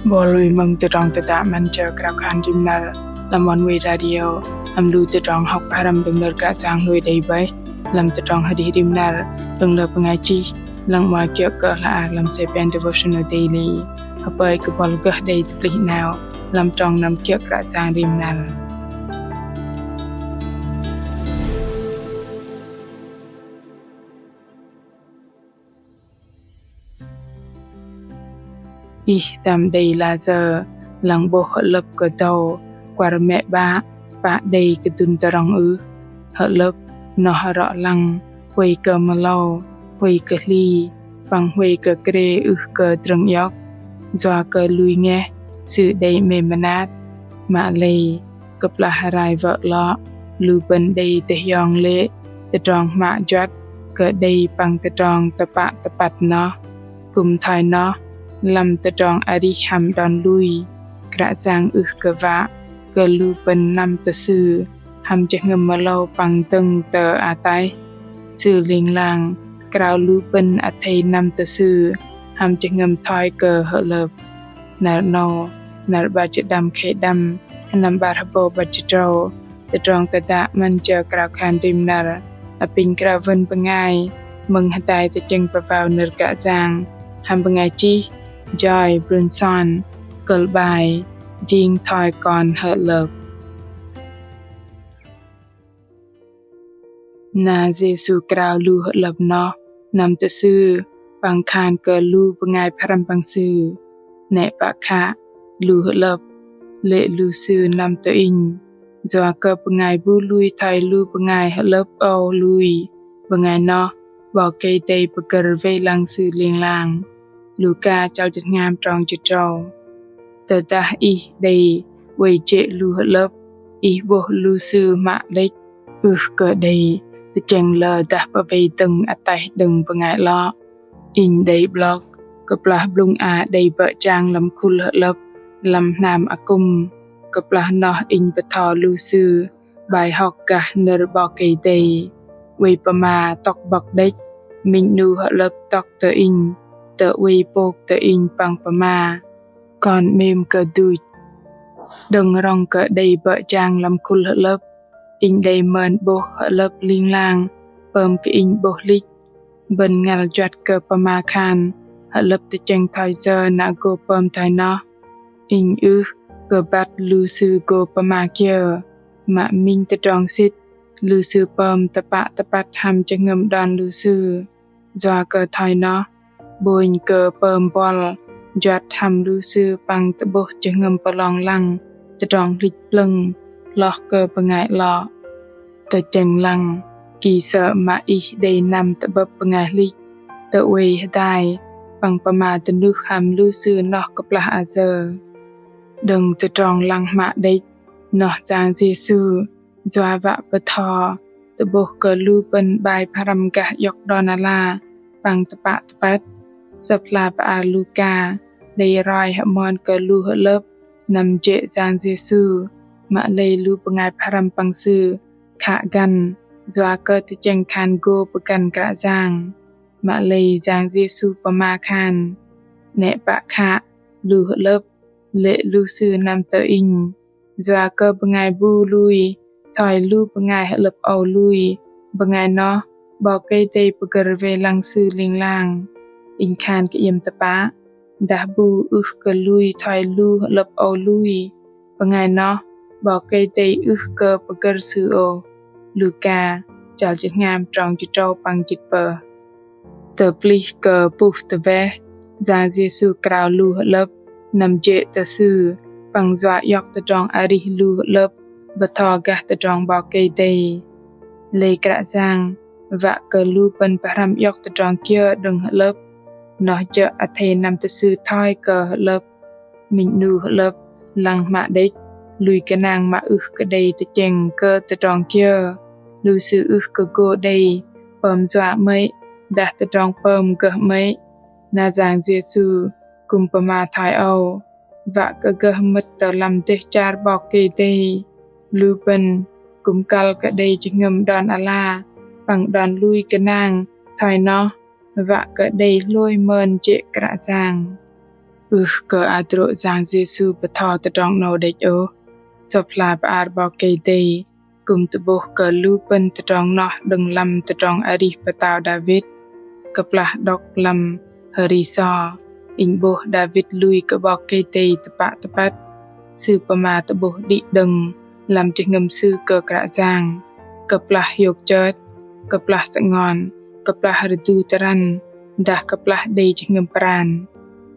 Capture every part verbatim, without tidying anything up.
Bol wei mơ̆ng tơdrong tơdă 'Măn Jơ Krao Khan Rim Năr lăm Oneway Radio, hăm lu tơdrong hŏk pơhrăm đơ̆ng nơ̆r Kră Yang lui đei bơih lăm tơdrong hơdih rim năr đơ̆ng lơ bơngai chih, lăng 'mơ̆i kiơ̆ kơ hla ar lăm Seven Devotional Daily. Hơpơi kơ bol gơh đei tơplih 'nao lăm trong năm kiơ̆ Kră Yang rim năr. Ih tam đei layơ lăng 'bôh hơ'lơ̆p kơdâu kuar mĕ 'bă pă đei kơdŭn tơrŏng ưh? Hơ'lơ̆p noh rŏ lăng huay kơ mơlâu, huay kơ hli, păng huay kơ krê ưh kơ drơ̆ng iŏk. Yua kơ lui ngeh, sư đei 'mêm mơnat. Mă lei, kơplah rai wơ̆ lơ, lu bơ̆n đei tơhiong lê̆ tơdrong hmă juăt kơ đei păng tơdrong tơpă tơpăt noh. Kư̆m thoi noh, lăm tơdrong arih hăm đon lui, Kră Yang ưh kơ wă kơ lu bơ̆n năm tơ Sư hăm jơhngơ̆m mơlâu păng dơ̆ng tơ ataih. Sư ling lang krao lu bơ̆n athei năm tơ Sư hăm jơhngơ̆m thoi kơ hơ'lơ̆p. Năr 'nâu, năr 'bar jĭt đăm khei đăm, sơnăm 'bar hơbâu 'bar jĭt tơdrâu, tơdrong tơdă 'Măn Jơ Krao Khan Rim Năr apinh krao wơ̆n bơngai mơ̆ng hơdai tơchĕng pơbao nơ̆r Kră Yang hăm bơngai chih Joy Brunson, kơ̆l 'bai Jing Thoi Kon Hơ'lơ̆p. Na Yêsu krao lu hơ'lơ̆p noh năm tơ Sư păng khan kơ lu bơngai pơhrăm păng Sư: Nĕ pă khă, lu hơ'lơ̆p lê̆ lu sư năm tơ Inh. Yua kơ bơngai bu lui thoi lu bơngai hơ'lơ̆p âu lui, bơngai noh 'Bok Kei-Dei pơgơ̆r wei lăng sư ling lang. Luka chăl jĭt hngam trong jĭt tơdrâu. Tơdah ih đei oei jê̆ lu hơ'lơ̆p, ih 'bôh lu sư mă đĕch, ưh kơ đei tơchĕng lơ dah pơwei dơ̆ng ataih đơ̆ng bơngai 'lŏ. Inh đei 'blŏk kơplah blŭng a đei bơ̆ jang lăm khul hơ'lơ̆p lăm hnam akŭm, kơplah noh inh bơtho lu sư 'bai hŏk gah nơ̆r 'Bok Kei-Dei. Oei pơma tŏk bŏk đĕch, minh 'nu hơ'lơ̆p tŏk tơ inh, tơ oei pôk tơ inh păng pơma: Kon 'mêm kơ duch. Đơ̆ng rŏng kơ đei bơ̆ jang lăm khul hơ'lơ̆p, inh đei mơn 'bôh hơ'lơ̆p ling lang pơm kơ inh 'bôh hlĭch. Bơ̆n ngăl juăt kơ pơma khan hơ'lơ̆p tơchĕng thoi yơ na gô pơm thoi noh. Inh ưh kơ băt lu sư gô pơma kiơ, mă minh tơdrong sĭt lu sư pơm tơpă tơpăt hăm jơhngơ̆m đon lu sư. Yua kơ thoi noh, 'bônh kơ pơm bol juăt hăm lu sư păng tơ'bôh jơhngơ̆m pơlong lăng tơdrong hlĭch plơ̆ng hloh kơ bơngai 'lŏ. Tơchĕng lăng, ki sơ̆ mă ih đei năm tơ'bơ̆p bơngai hlĭch, tơ oei hơdai păng pơma dơnuh hăm lu sư noh kơplah ayơ. Đơ̆ng tơdrong lăng hmă đĕch, noh Yang Yêsu yua wă bơtho tơ'bôh kơ lu bơ̆n 'bai pơhrăm gah iŏk đon ala păng tơpă tơpăt. Sơ̆p hla bơar Luka đei roi hơmon kơ lu hơ'lơ̆p năm jê̆ Yang Yêsu, mă lei lu bơngai pơhrăm păng Sư khă găn yua kơ tơchĕng khan gô pơgăn Kră Yang. Mă lei Yang Yêsu pơma khan: Nĕ pă khă, lu hơ'lơ̆p lê̆ lu sư năm tơ Inh. Yua kơ bơngai bu lui thoi lu bơngai hơ'lơ̆p âu lui, bơngai noh 'Bok Kei-Dei pơgơ̆r wei lăng sư ling lang. Inh khan kơ iĕm tơpă, dah bu ưh kơ lui thoi lu hơ'lơ̆p âu lui, bơngai noh 'Bok Kei-Dei ưh kơ pơgơ̆r sư ôh. Luka chăl jĭt hngam trong jĭt tơdrâu păng jĭt tơpơh. Tơplih kơ pŭh tơweh, Yang Yêsu krao lu hơ'lơ̆p năm jê̆ tơ Sư păng yua iŏk tơdrong arih lu hơ'lơ̆p bơtho gah tơdrong 'Bok Kei-Dei. Lei Kră Yang wă kơ lu bơ̆n pơhrăm iŏk tơdrong kiơ đơ̆ng hơ'lơ̆p, noh jơ̆ athei năm tơ Sư thoi kơ hơ'lơ̆p. Minh 'nu hơ'lơ̆p lăng hmă đĕch, lui gơnang mă ưh kơ đei tơchĕng kơ tơdrong kiơ, lu sư ưh kơ gô đei pơm yua 'mơ̆i dah tơdrong pơm gơh 'mơ̆i. Na Yang Yêsu kư̆m pơma thoi âu, wă kơ gơh mơ̆t tơ lăm dêh char 'Bok Kei-Dei, lu bơ̆n kư̆m kăl kơ đei jơhngơ̆m đon ala păng đon lui gơnang thoi noh, wă kơ đei hlôi mơn jê̆ Kră Yang. Ưh kơ adrô̆ Yang Yêsu bơtho tơdrong 'nâu đĕch ôh. Sơ̆p hla bơar 'Bok Kei-Dei kư̆m tơ'bôh kơ lu bơ̆n tơdrong noh đơ̆ng lăm tơdrong arih pơtao Đavit. Kơplah đŏk lăm Hơri So, inh 'bôh Đavit lui kơ 'Bok Kei-Dei tơpă tơpăt. Sư pơma tơ'bôh đĭ đơ̆ng lăm jơhngơ̆m sư kơ Kră Yang, kơplah hiôk chơt, kơplah sơngon, kơplah rơdu tơrăn, dah kơplah đei jơhngơ̆m pran.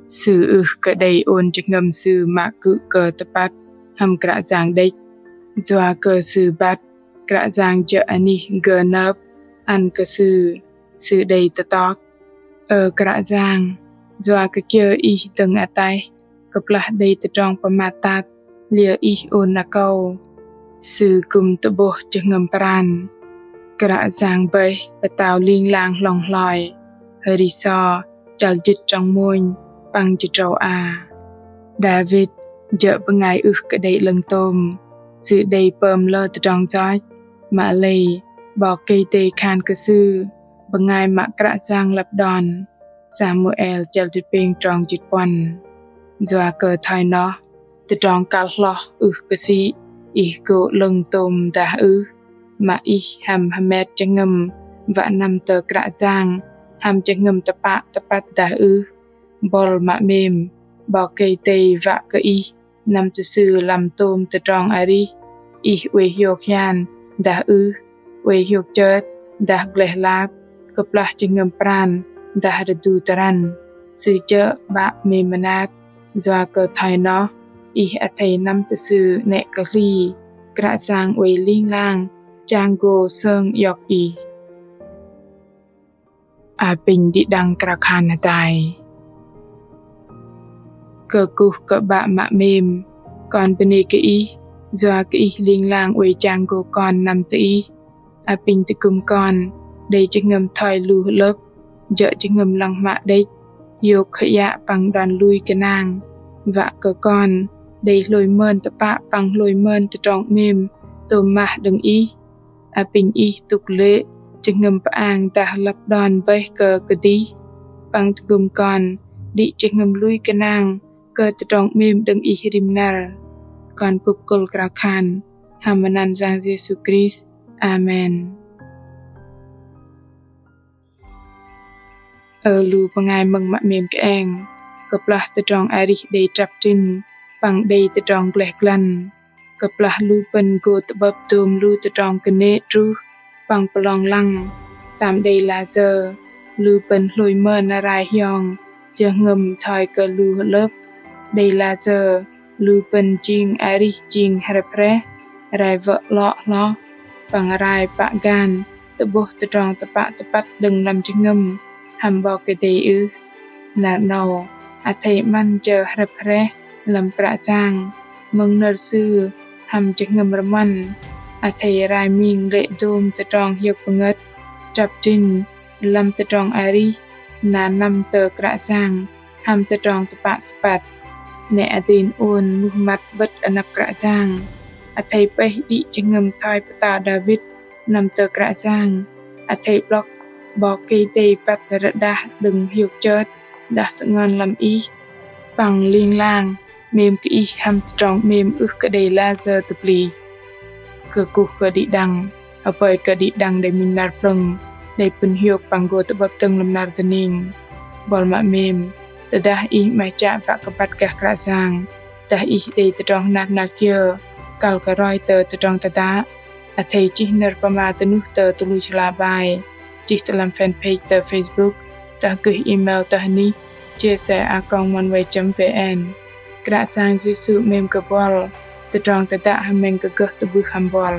Sư ưh kơ đei ôn jơhngơ̆m sư mă kư̆ kơ tơpăt hăm Kră Yang đĕch. Yua kơ sư băt Kră Yang jơ̆ anih gơnơ̆p ăn kơ sư, sư đei tơtŏk: Ơ Kră Yang, yua kơ kiơ Ih dơ̆ng ataih kơplah đei tơdrong pơmat tat liơ Ih ôn akâu? Sư kư̆m tơ'bôh jơhngơ̆m pran. Kră Yang bơih Pơtao ling lang hlŏng hloi. Hơri So chăl jĭt trong mônh păng jĭt tơdrâu a. Đavit jơ̆ bơngai ưh kơ đei 'lơ̆ng tôm, sư đei pơm lơ tơdrong yoch, mă lei 'Bok Kei-Dei khan kơ sư bơngai mă Kră Yang lăp đon. Samuel chăl jĭt pêng trong jĭt puăn. Yua kơ thoi noh, tơdrong kăl hloh ưh kơ sĭ ih gô 'lơ̆ng tôm dah ưh, mă ih hăm hơmet jơhngơ̆m wă năm tơ Kră Yang hăm jơhngơ̆m tơpă tơpăt dah ưh. Bol mă 'mêm, 'Bok Kei-Dei wă kơ ih năm tơ Sư lăm tôm tơdrong arih, ih oei hiôk hian dah ưh, oei hiôk chơt dah gleh lap, kơplah jơhngơ̆m pran dah rơdu tơrăn. Sư jơ̆ 'Bă 'mêm mơnat. Yua kơ thoi noh, ih athei năm tơ Sư 'nĕ kơ hli, Kră Yang oei ling lang chang gô sơng iŏk ih. Apinh đĭ đăng krao khan hơdai. Kơkuh kơ 'Bă mă 'mêm, kon bơnê kơ Ih, yua kơ Ih ling lang oei chang gô kon năm tơ Ih. Apinh tơgŭm kon đei jơhngơ̆m thoi lu hơ'lơ̆p, jơ̆ jơhngơ̆m lăng hmă đĕch, hiôk hơyă păng đon lui gơnang, wă kơ kon đei hlôi mơn tơpă păng hlôi mơn tơdrong 'mêm tôm mah đơ̆ng Ih. Apinh Ih tŭk lê̆ jơhngơ̆m pơang dah lăp đon bơih kơ kơdih, păng tơgŭm kon đĭ jơhngơ̆m lui gơnang kơ tơdrong 'mêm đơ̆ng Ih rim năr. Kon kŭp kơ̆l krao khan hăm măt Yang Yêsu Krist. Amen. Ơ lu bơngai mơ̆ng mă 'mêm kơeng, kơplah tơdrong arih đei trăp trĭn păng đei tơdrong gleh glăn, kơplah lu bơ̆n gô tơ'bơ̆p dôm lu tơdrong kơnê̆ truh păng pơlong lăng, tam đei layơ lu bơ̆n hlôi mơn rai hiong jơhngơ̆m thoi kơ lu hơ'lơ̆p. Đei layơ lu bơ̆n jing arih jing hrĕp hrĕh, rai wơ̆ 'lŏ hloh, păng rai pă gan tơ'bôh tơdrong tơpă tơpăt đơ̆ng lăm jơhngơ̆m hăm 'Bok Kei-Dei ưh. Năr 'nâu, athei 'măn jơ hrĕp hrĕh lăm Kră Yang, mơ̆ng nơ̆r Sư hăm jơhngơ̆m rơmăn, athei rai ming lê̆ dôm tơdrong hiôk pơngơ̆t, trăp trĭn lăm tơdrong arih, na năm tơ Kră Yang hăm tơdrong tơpă tơpăt. 'Nĕ adrin ôn muh măt 'bơ̆t anăp Kră Yang, athei pơih đĭ jơhngơ̆m thoi pơtao Đavit năm tơ Kră Yang, athei 'blŏk 'Bok Kei-Dei băt rơđah đơ̆ng hiôk chơt dah sơngon lăm ih, păng ling lang 'mêm kơ ih hăm tơdrong 'mêm ưh kơ đei layơ tơplih. Kơkuh kơ đĭ đăng, hơpơi kơ đĭ đăng đei minh năr plơ̆ng, đei pŭn hiôk păng gô tơ'bơ̆p dơ̆ng lăm năr dơning. Bol mă 'mêm, tơdah ih 'maih chă wă kơ băt gah Kră Yang, dah ih đei tơdrong hnat hnat kiơ kăl kơ roi tơ tơdrong tơdă, athei chih nơ̆r pơma tơnuh tơ tơluch hla bơar, chih tơ lăm fanpage tơ Facebook, dah gơih email tơ anih chia sẻ a còng oneway chấm vn. Kră Yang Yêsu 'mêm kơ bol, tơdrong tơdă hơmĕng kơ gơh tơ'bưh hăm bol.